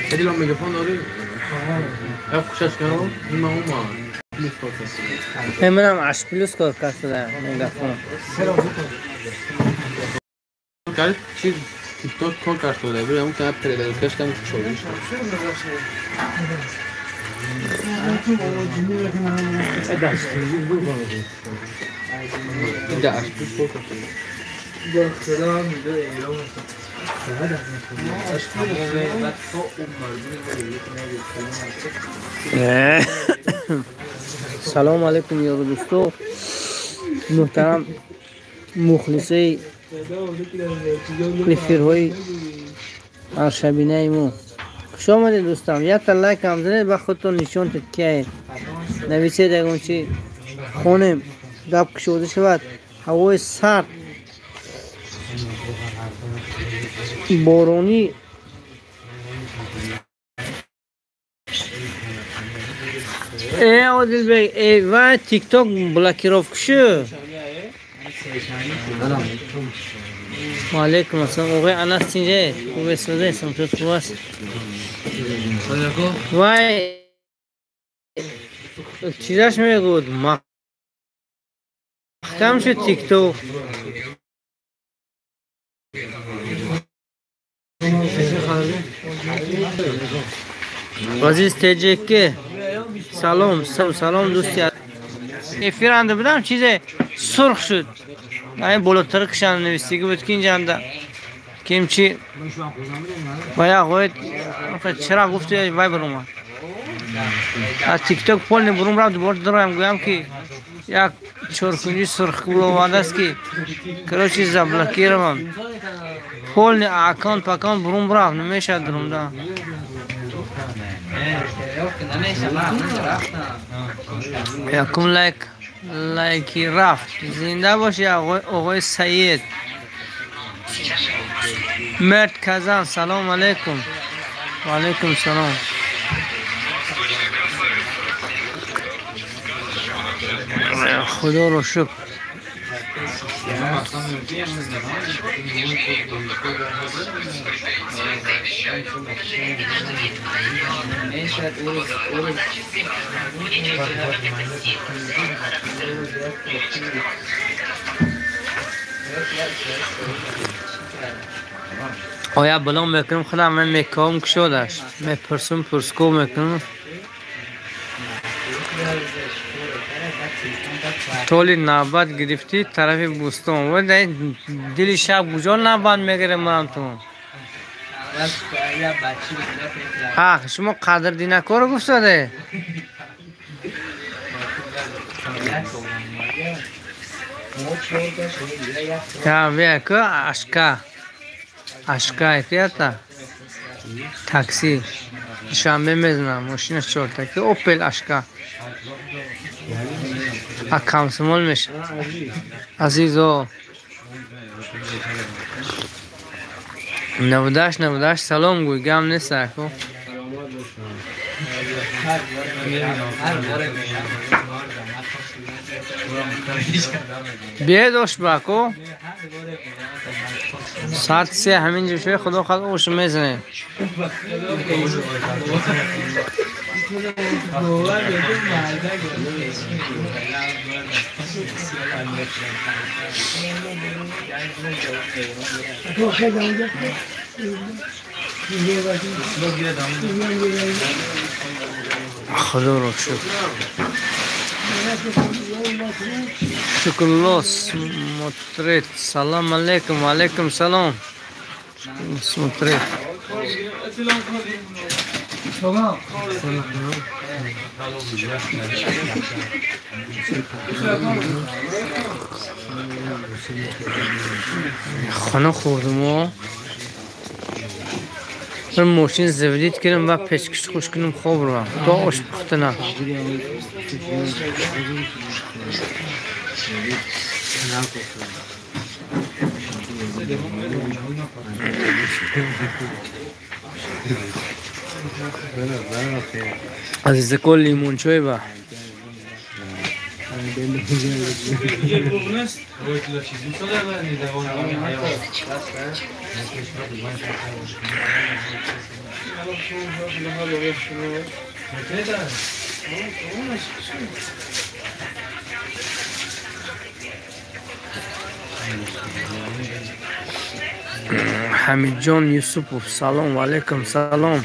Хеле мегафон дорӣ? Я кушаш кардам, нима ума. Плюс кор кард. Манам 8 плюс кор кард мегафон. Кард чи ТикТок кор кард шуда. Бирам та передачаш кам шуд. Салом алейкум, ёру дӯсто, муҳтарам мухлисои эфирҳои ҳаршабинаи мо. Хуш омадед, дӯстам. Якта лайкам занед, ба худтон нишон тед кияед. Нависед ягон чи, хонем, гап кушода шавад. Ҳавои сард, боронӣ. Э, Одилбек, э, ва ТикТок блокировка шу. Ва алейкум ассалом. Оғои Анас тинҷе, хуб эстода, самчот хуб аст. Вай чизаш мегӯд, маҳкам шуд ТикТок. Азиз ТЖК, салом, салом дӯсти. Эфир анда будам, чизе сурх шуд. Ай болотар кишан навистиги буд ки инҷанда кимчи ва як ғоят чара гуфти вай баромад. Аз ТикТок полный бурум рафт, дубора дороям гӯям ки як чоркунҷи сурх овардааст ки короче заблокирован. Полный аккаунт паккаунт бурум рафт, намешавад дурумда. Якум лайк лайки рафт. Зинда боши оғои Саид. Мерд Казан, салом алейкум. Ва алейкум салом. Худоро шукр. Оя балом мекунам, худам ман мекавам кушодаш. Мепурсум, пурску мекунам. Толи навбат гирифтӣ тарафи бӯстон. Вай дили шаб куҷо навбат мегирем ман ту? Ҳа, шумо қадрдинакоро гуфтаде? Я века ашка. Ашка это такси. Душанбе мезанам, мошина чортаки Опел Ашка. А комсомол меша. Азизо. 98 98 салом гӯй, гам нест аку. Биед ош баку. Соат 3 ҳамин ҷо шуд, худо хоҳад ош мезанем. Худоро шукр. Шукрло смотреть. Салам алейкум, алейкум салом. Смотреть. Хона хӯрдимо. Бір мошин заведить кардам ва печкиш хуш кунам, хоб равам. То ош пухтана. Азизако лимончой ба. Ҳамидҷон Юсупов, салом ва алайкум салом.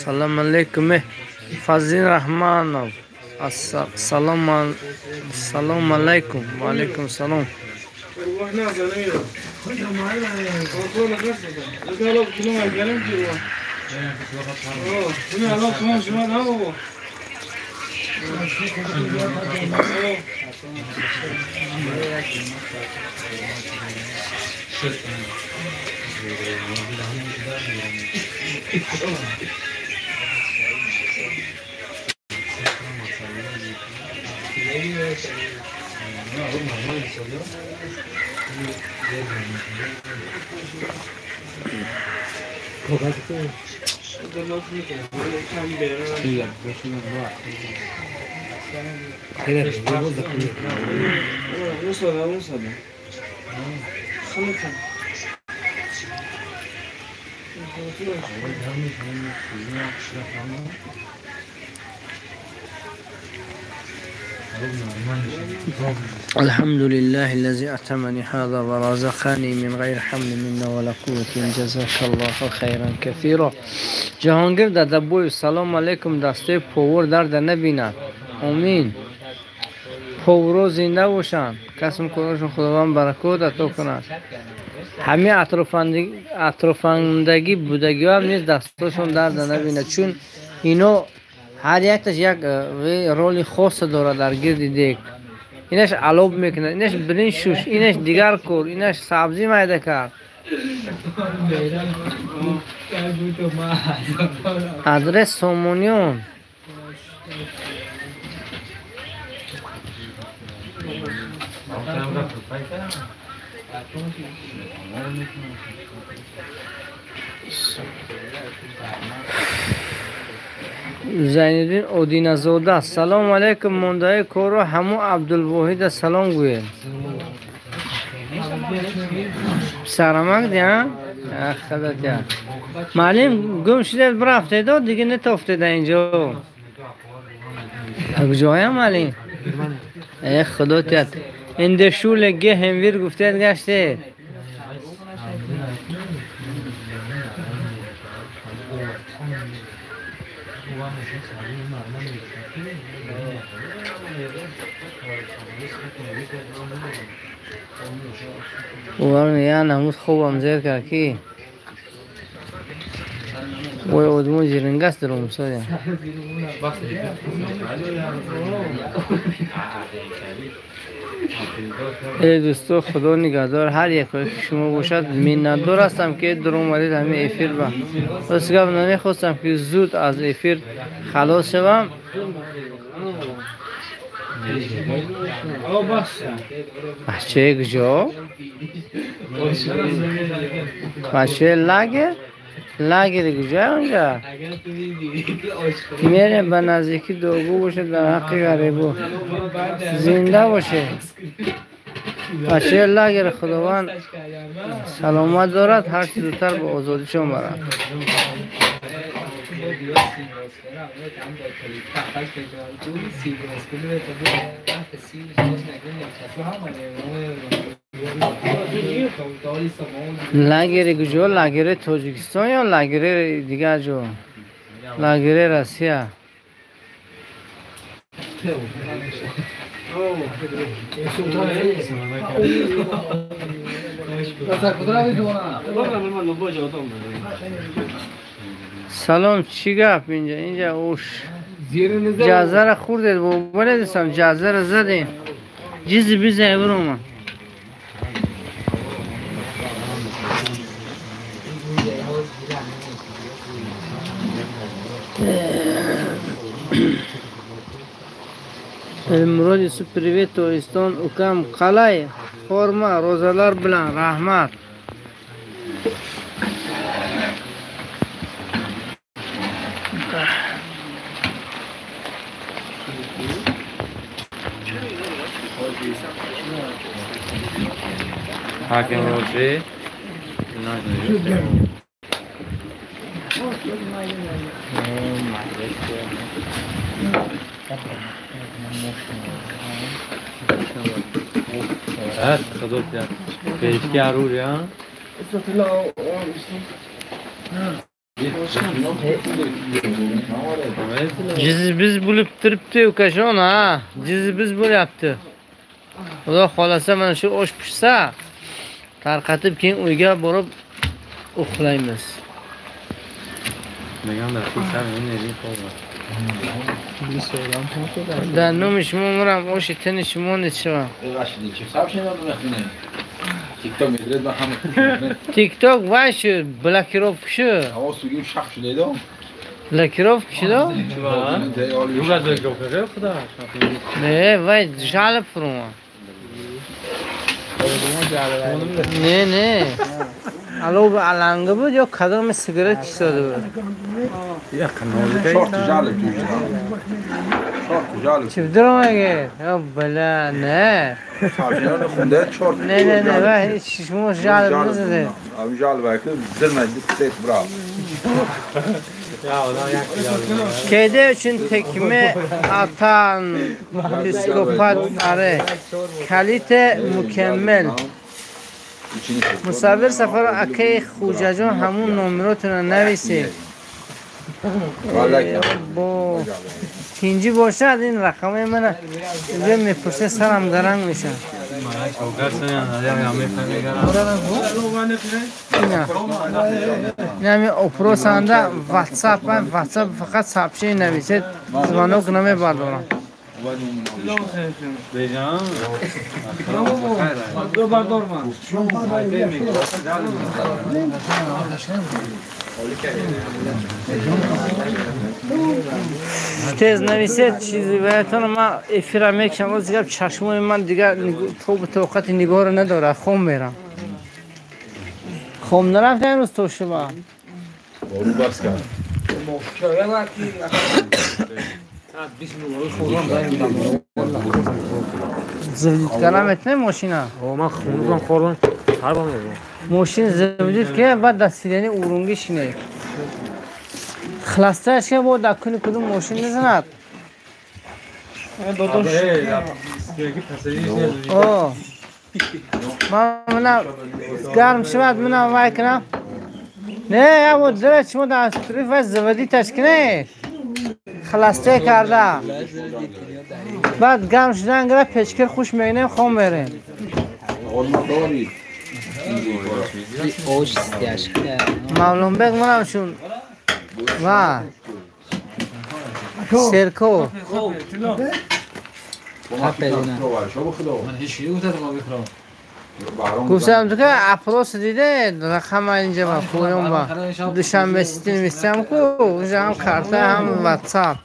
Салом алайкум. Фазил Раҳманов, салом алайкум. Ва алайкум салом. الحمد لله الذي أتمني هذا ورزقني من غير حمل منا ولا قوة جزاك الله خيرا كثيرا. جهانگیر دادابوی سلام علیکم. دسته پور درد نبیند. آمین. پورو زنده باشند. کسم کنشون خداوند برکت عطا کند. همه اطرافندگی بودگی هم نیز دستاشون درد نبیند، چون اینا هر یک تاش یک رول خاص داره در گرد دیگ. اینش علوب میکنه، اینش برنج شوش، اینش دیگر کور، اینش سبزی میده کرد. آدرس سومونیون. Зайниддин Одиназода, салом алейкум. Мондаи корро ҳамо Абдулвоҳида салом гӯед. Сарамак диа? Хадатя. Маълим гум шудед, бирафтедо, дига нетофтеда инҷо. Куҷоя маълим? Э худо тият. In der Schule gehen wir гуфтед гаштед. Я намуд хобам зер кард ки ой одмо зирангаст даромсоя. Эй дӯсто, худо нигаҳдор ҳар якое ки шумо бошад. Миннатдор ҳастам ки даромадед ҳамин эфир ба. Рост гап намехостам ки зуд аз эфир халос шавам. Бачаи куҷо? Бачаи лагер? Лагери куҷоя онҷа? Мерем ба наздикӣ дуогӯ бошед дар ҳаққи ғарибо. Зинда бошед. Бачаи лагер худованд саломат дорад, ҳарчи зудтар ба озодишон барад. Лагери куҷо? Лагери Тоҷикистон ё лагери дигар ҷо? Лагери Россия. Салом, чӣ гап инҷа? Инҷа ош ҷазара хӯрдед, бобале дистам ҷазара задем. Ҷизи бизае биромад. Мурод Юсуф, привет, Тоҷикистон. Укам қалай? Форма, розалар билан, раҳмат. Hakim Roji. Evet, kadar ya. Keşke arur ya. Jiz biz bo'lib turibdi ukajon ha. Jiz biz bo'lyapti. Xudo xolasa mana shu osh pishsa tarqatib keyin uyga borib uxlaymiz. Дар номи шумо мурам оши тини шумо нечива. Тикток вай шуд, блокировка шуд. Блокировка шуд? Не, вай жалоб фурума. Не, не. Алло, аланга буд ё кадом сигарет чистода буд? Чӣ дуромаге? Ё бала, не. Не, не, не, вай шумо жалоб назаде. Kedi üçün tekme atan psikopat arı. Kalite mükemmel. Musavvir Safar akay Xujajon ҳамун номеротонро нависед. Бо тинҷӣ бошад ин рақамаи мана уже мепурсед сарам гаранг мешавад. Инами опросанда ватсап, ватсап фақат сообщение нависед, звонок намебардорам. Тез нависед чизи ваятон ман эфира мекшам, оз гап чашмои ман дигар тобу тоқати нигоҳро надорад, хом мерам. Хом нарафта имрӯз то шуба. Заводить кардам метавонем мошина? Ман хунукам хӯрдам, ҳарбам мезанам. Мошин заводить ки баъд дар сидени урунгӣ шинед. Хластааш ки бо дар куни кудум мошин мезанад. Ман мана гарм шавад, мана вай кунам. Не, я бо дара шумо дар вай заводиташ кинед. Хласте карда. Баъд гарм шудан гира печкир хуш мекунем, хом мерем. Мавлонбек манам шун. Ва. Серко. Гуфтам ки опрос диде рақама инҷа ба поён ба Душанбе сити нависам ку инҷа ҳам карта ҳам ватсап.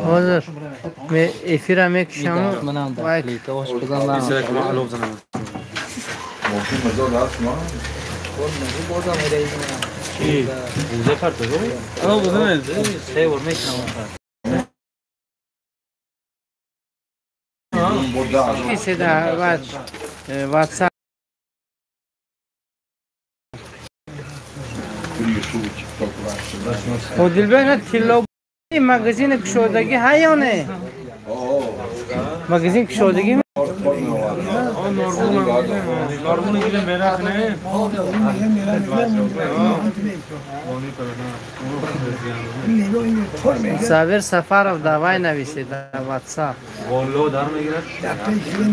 Ҳозир эфира мекушам. Ватсап. Одилбек на тилло магазин кушодагӣ ҳа ё не? Магазин кушодагӣ? Сабир Сафаров, давай нависи дар WhatsApp.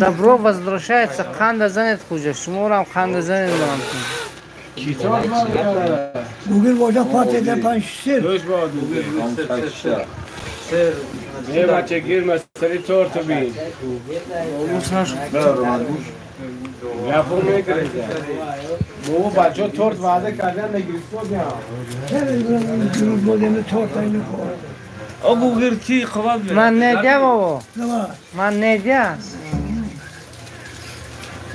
Добро возвращается, қанда занед хуҷа, шуморам қанда занед ман. Гугл бошад патеда 5 сер. Не бача гир масали торт би. Лафо мекунед. Бобо бача торт ваъда кардан нагирифтодям. О гугл ки қувват Ман недя бобо. Ман недя.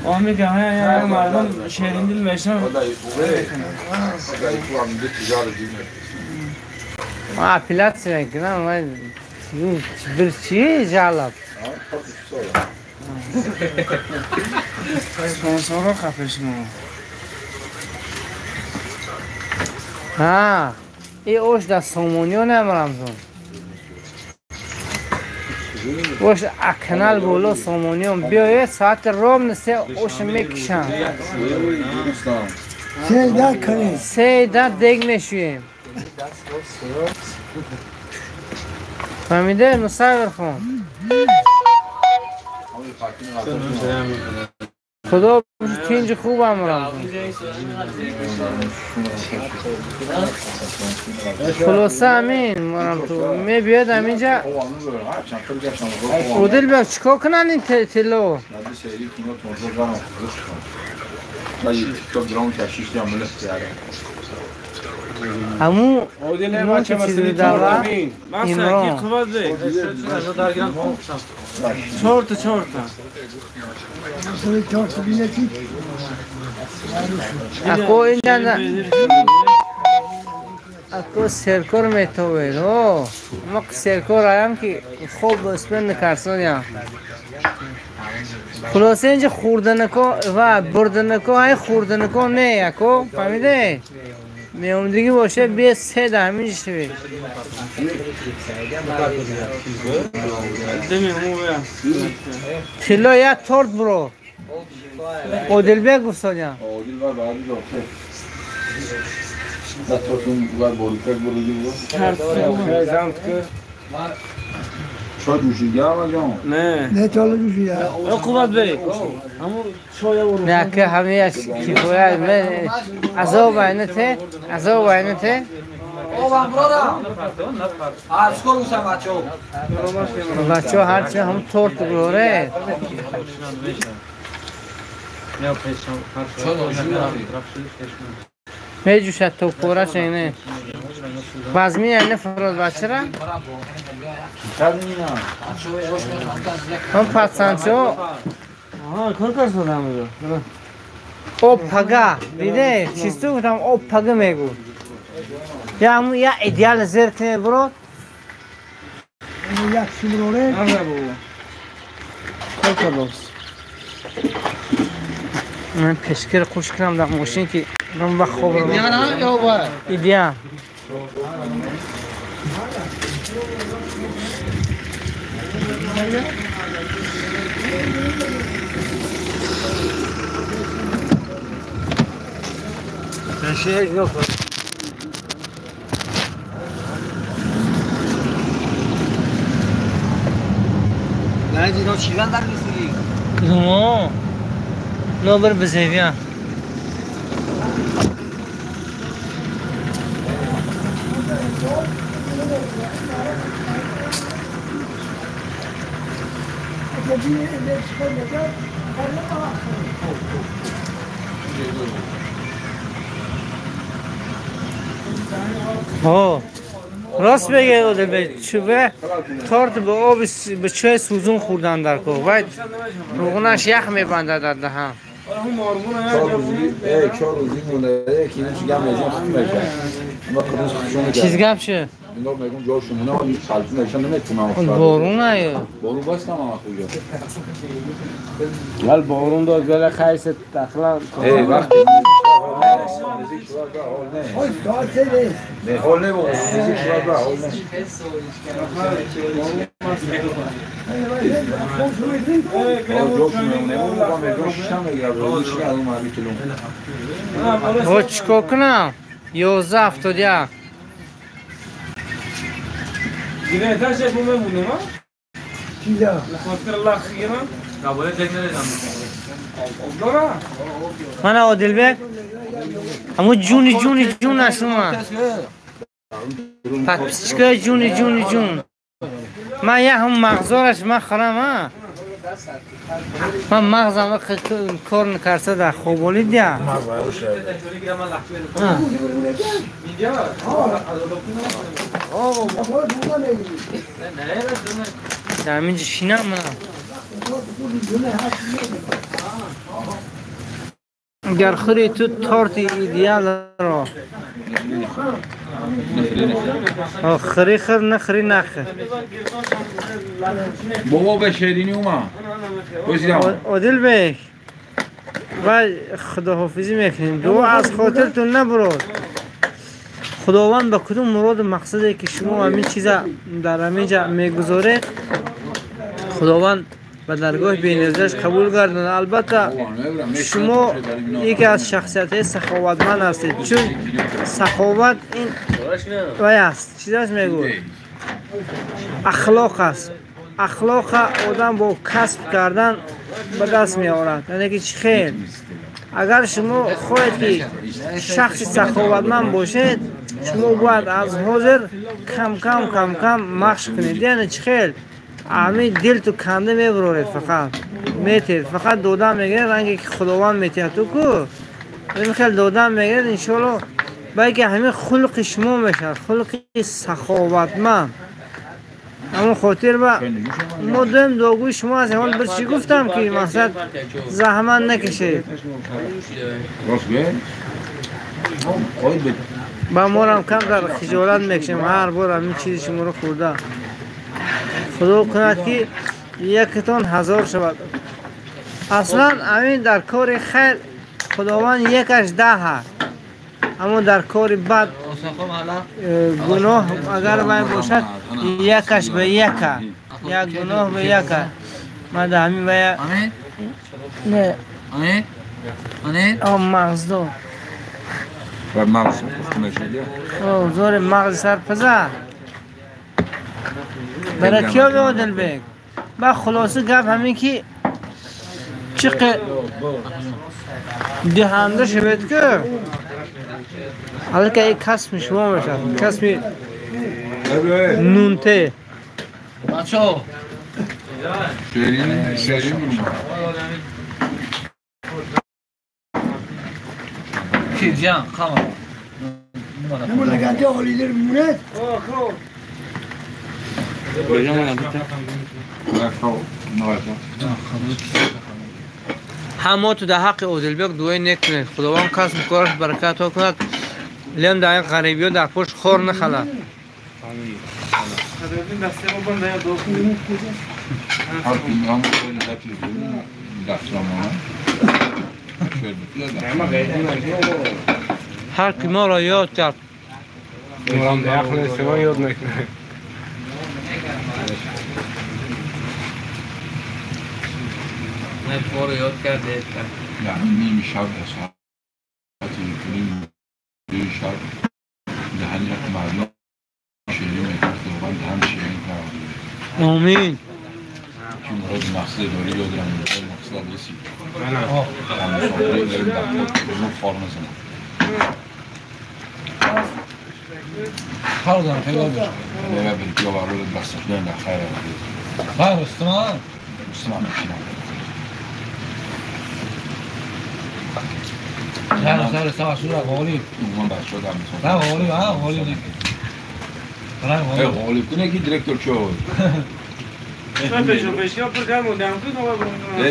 آمید ها مردم شیرین دل میشن. من اپیلاسیا میکنم، من bir چی جالب. اسپانسرها خفش ما. ها ای اوش در سومونیو نمرم زون. اوش اکنال بولو سومونیوم بیایه ساعت روم نسه اوش میکشم. سه در کنیم. سه در دیگ میشویم. فهمیده مصور خون. خدا تینج خوبم رم. خلاصه امین مرم تو می بیاد اینجا. اودل بیا چیکار کنن این تلو؟ همون نون که چیزی دارم ایمران چهار تا اکو اینجا اکو سرکور میتوید او ما سرکور آیم که خوب اسپن نکرسونیم. خلاصه اینجا خوردنکو و بردنکو های خوردنکو نه اکو فهمیده؟ میومدگی باشه بیا سه ده همین شوی. تلا یا تورت برو. اودل بگ گفتم. چای جوشیده آقا نه نه چای جوشیده قوت بری همون چای برو نه که همه کیفیت من عذاب عینته عذاب عینته آبم برادرم از کار اوسم بچه‌ها بچه‌ها هرچی هم تورت بروره میجوشد تو پورش اینه وزمی اینه فراز بچه را هم پسانچو او پگا دیده چیستو گفتم او پگا میگو یا همون یا ایدیال زیر کنه برو یک سیمروره من پیشکر خوش کنم در ماشین که من وقت خوب رو ایدیال کدومو؟ نو بر بزنیم ها راست بگه اودل به چوبه تارت به آب به چای سوزون خوردن در کو باید روغنش یخ میبنده در دهن. چیز گپ چه؟ بارون نیه. ولی بارون داد گل خیس تخلا. ها چیکار کنم؟ 11:71 من عادل بک همون جونی جونی جون اشوما پسچکای جونی جونی جون من یه هم مغزارش من خرم ها من مغزم کار نکرسه در خوبولی دیا در اینجا شینم من گر خوری تو تارت ایدیال را خری خر نخری نخر. بابا به شیرینی اومد. عادل بیگ و خداحافظی میکنیم. دعا از خاطرتون نبرد. خداوند به کدوم مراد و مقصدی که شما همین چیزا در همینجا میگذارید خداوند به درگاه بی‌نیازش قبول گرداند. البته شما یکی از شخصیت سخاوتمند هستید، چون سخاوت این وای است، چیزاش میگو اخلاق است. اخلاق آدم با کسب کردن به دست می آورد. یعنی که خیر اگر شما خواهید که شخص سخاوتمند باشید شما باید از حاضر کم کم کم کم مشق کنید. یعنی چه خیر امی دل تو کنده میبرورید، فقط میتید، فقط دادن میگیرید، رنگی که خداوند میتید تو کو این خیلی دادن میگیرید انشالله بلکه همین خلق شما میشه، خلق سخاوتمند. اما خاطر با ما دویم دعاگوی شما هستیم. حال بر چی گفتم که مقصد زحمت نکشید. با ما هم کم در خجالت میکشیم هر بار همین چیز شما رو خورده. خدا کند که یکتان هزار شود. اصلا همین در کار خیر خداوند یکش ده هست، اما در کار بد گناه اگر باید باشد یکش به یک، یک گناه به یک. من در همین باید نه مغز دار زور مغز سر پزه برای کیا به عادل بیگ. با خلاصه گپ همین که چقدر دهنده شوید که البته یک کسب شما میشه، کسب نونته. بچه‌ها شیرین جان خامه نمونه حالیدر میمونه. همه تو در حق عادل بیگ دعای نیک کنید. خداوند کسب کارش برکت ها کند. لیم در این غریبی ها در پشت خور نخلد. هر کی ما را یاد کرد یعنی نیم شب ساعت 1:30 شب دهن یک مردم شیرین میکرد. خداوند هم شیرین کرد. آمین. که مراد مقصد داری یاد رم مراد مقصد رسید. هم مسافری داریم در خود خار نزنم. خار زنم خیلی باشه. نه بری بیا برای دست خیلی در خیر. خیر استمان. استمان میشینم. نه سر سر غالی. من بچه‌ها دارم. نه غالی نه غالی نه. غالی کنه که دیرکتور شو.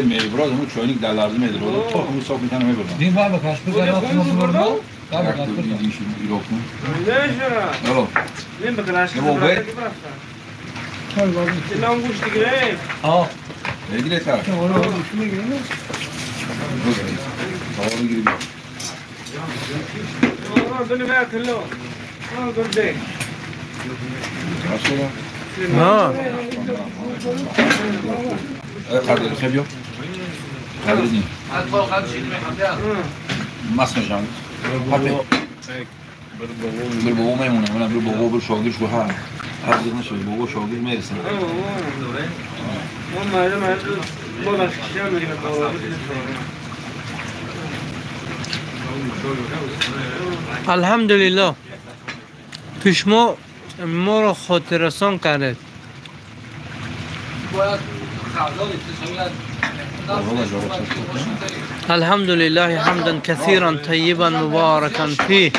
میبراد همون چایnik در لرزه میداد. تا همون صاف میکنه میبردم. دین بابا کشف کردم خودم بردم. بر بابا میمونه، من بر بابا بر شاگرد شو هر هر دیگه نشه بابا شاگرد میرسه. الحمدلله که شما ما رو خاطررسان کردید. الحمد لله حمدا كثيرا طيبا مباركا فيه.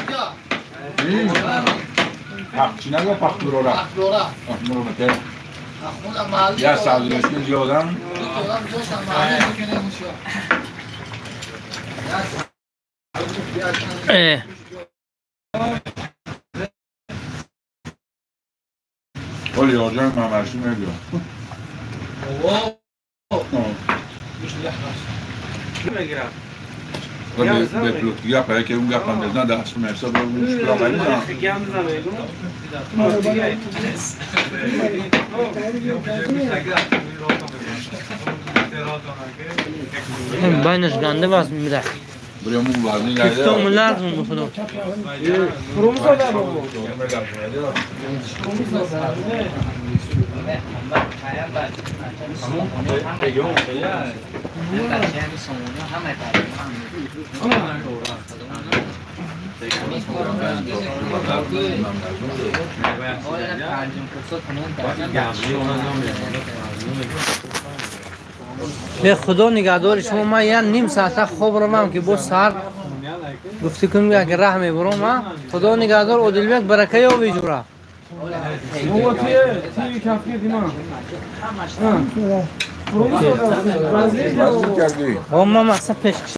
ولی آجان ممرشی نگیم به پلوتگی پره که اون گپ هم بزن دست مرسا برو اون شکرا قلی نه بینش گنده باز میده بریم اون وزنی گرده کفتون ملرزون بخدا به خدا نگهدار شما. من یه نیم ساعت خواب روم که با سر گفتی کنم که ره میبرم. خدا نگهدار. عادل برکه یا بیجوره ما مقصد پیش.